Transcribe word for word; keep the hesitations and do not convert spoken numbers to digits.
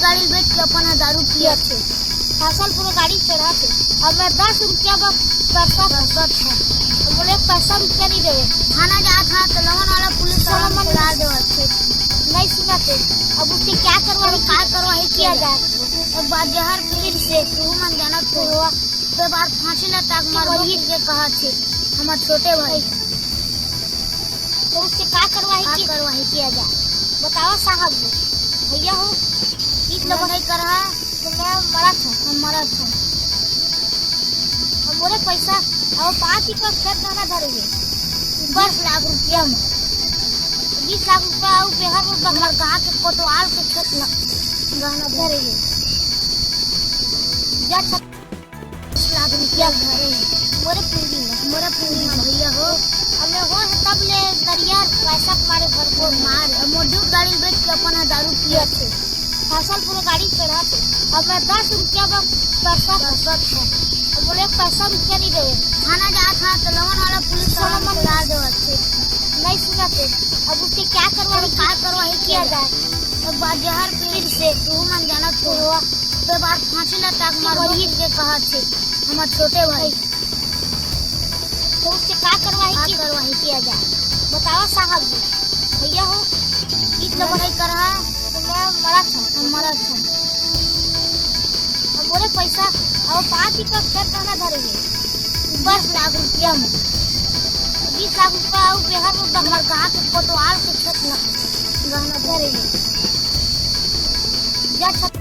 गाड़ी बेच के अपन ह दारू पियत हे। फसल पूरा गाड़ी चढ़त हे। अब मैं दस रुपया बर तरसत हँव। मोला एक पैसा रुपया नहीं देवे। थाना जात हँव त लोन वाला पुलिस वाला मन ला देवत हे। नहीं सुनत हे। अब उसके क्या करवाही, का करवाही किया जाए? एक बार जहर पी से तू मन जानत हो। तो बार फांसी ला ताक मार वही के कहत हे हमर छोटे भाई। तो उसके का करवाही का की करवाही किया जाए? बतावा साहब जी। भैया हो, ईद लोग नहीं करहा। तो मैं मरत हँव। हम मरत हँव। हम मोरे पैसा और पाँच एकड़ खेत गहना धरे हे। दस लाख रुपया में। बीस लाख रुपया और बेहर में बगल गाँव के कोतवाल के खेत ल-, गहना धरे हे। जा छत- बीस लाख रुपया धरे हे। मोरे पूंजी में। मोरे पूंजी में भैया हो। अब मैं हो तब ले नरियर पैसा मारे भर को मार। अब मोर जूठ गाड़ी बेच के अपन ह दारू पियत हे। फसल पूरा गाड़ी चढ़त हे। अब मैं दस रुपया बर तरसत हँव। अब मोला एक पैसा रुपया नहीं देवे। थाना जात हँव त लोन वाला पुलिस वाला मन ला देवत हे। नहीं सुनत हे। अब उसके क्या करवाही, का करवाही किया जाए? एक बार जहर पी से तू मन जानत हो। तो बार फांसी ला ताक मार वही के कहत हे हमर छोटे भाई। तो उसके का करवाही का की करवाही किया जाए? बतावा साहब जी। भैया हो, ईद लोग नहीं करहा। तो मैं मरत हँव। हम मरत हँव। अब मोरे पैसा और पाँच एकड़ खेत गहना धरे हे। दस लाख रुपया में। बीस लाख रुपया और बेहर में बगल गाँव के कोतवाल के खेत ल-, गहना धरे हे। जा छत-